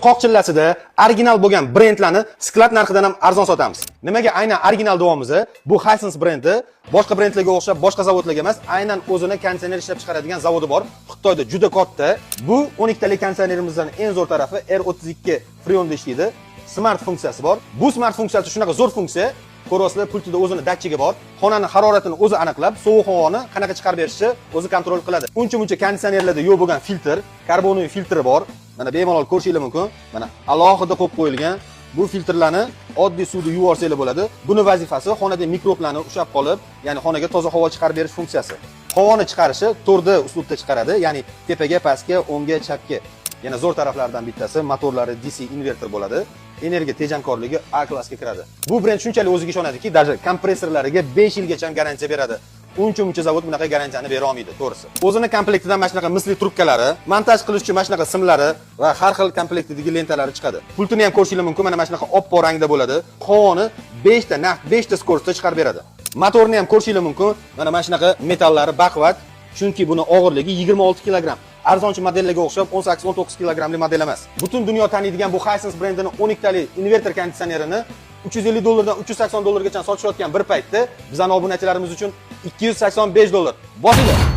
Qoqchillasida original bo'lgan brendlarni склад narxidan ham arzon sotamiz. Nimaga aynan original deyapmiz? Bu Hisense brendi boshqa brendlarga o'xshab boshqa zavodlarga emas, aynan o'zini konditsioner ishlab chiqaradigan zavodi bor. Xitoyda juda katta. Bu 12 talik konditsionerimizdan eng zo'r tarafi R32 Freonda ishlaydi. Smart funksiyasi bor. Bu smart funksiyasi shunaqa zo'r funksiya. Ko'ryapsizlar, pultida o'zini datchigi bor. Xonani haroratini o'zi aniqlab, sovuq havoni qanaqa chiqarib berishni o'zi контроль qiladi. Uncha muncha konditsionerlarda yo'q bo'lgan filtr, карбоновый filtri bor. Mana, bemalol ko'rishinglar mumkin. Mana, alohida qo'yib qo'yilgan. Bu filtrlarni oddiy suvda yuvib olsanglar bo'ladi. Buni vazifasi xonada mikroblarni ushlab qolib, ya'ni xonaga toza havo chiqarib berish funksiyasi. Havoni chiqarishi 4D uslubda chiqaradi, ya'ni tepaga, pastga, o'ngga, chapga. Yana zo'r taraflaridan bittasi, motorlari DC inverter bo'ladi. Energiya tejamkorligi A klassga kiradi. Bu brend shunchalik o'ziga ishonadiki, даже kompressorlariga 5 yilgacha garantiya beradi. Uncha muncha zavod bunaqa garantiyani bera olmaydi, to'g'risi. O'zini komplektidan mana shunaqa misli trubkalari, montaj qilish uchun mana shunaqa simlari va har xil komplektidagi lentalari chiqadi. Pultini ham ko'rishinglar mumkin, mana shunaqa oppoq rangda bo'ladi. Havoni 5 ta naqd 5 ta скорость da chiqarib beradi. Motorni ham ko'rishinglar mumkin, mana shunaqa metallari baquvvat, chunki buni og'irligi 26 kilogramm. Arzonchi modellarga o'xshab 18-19 kilogrammli model emas. Butun dunyo taniydigan bu Hisense brendini 12 talik inverter konditsionerini 350 dollardan 380 dollargacha sotishayotgan bir paytda bizning obunachilarimiz uchun 285 dollar. Bosinglar.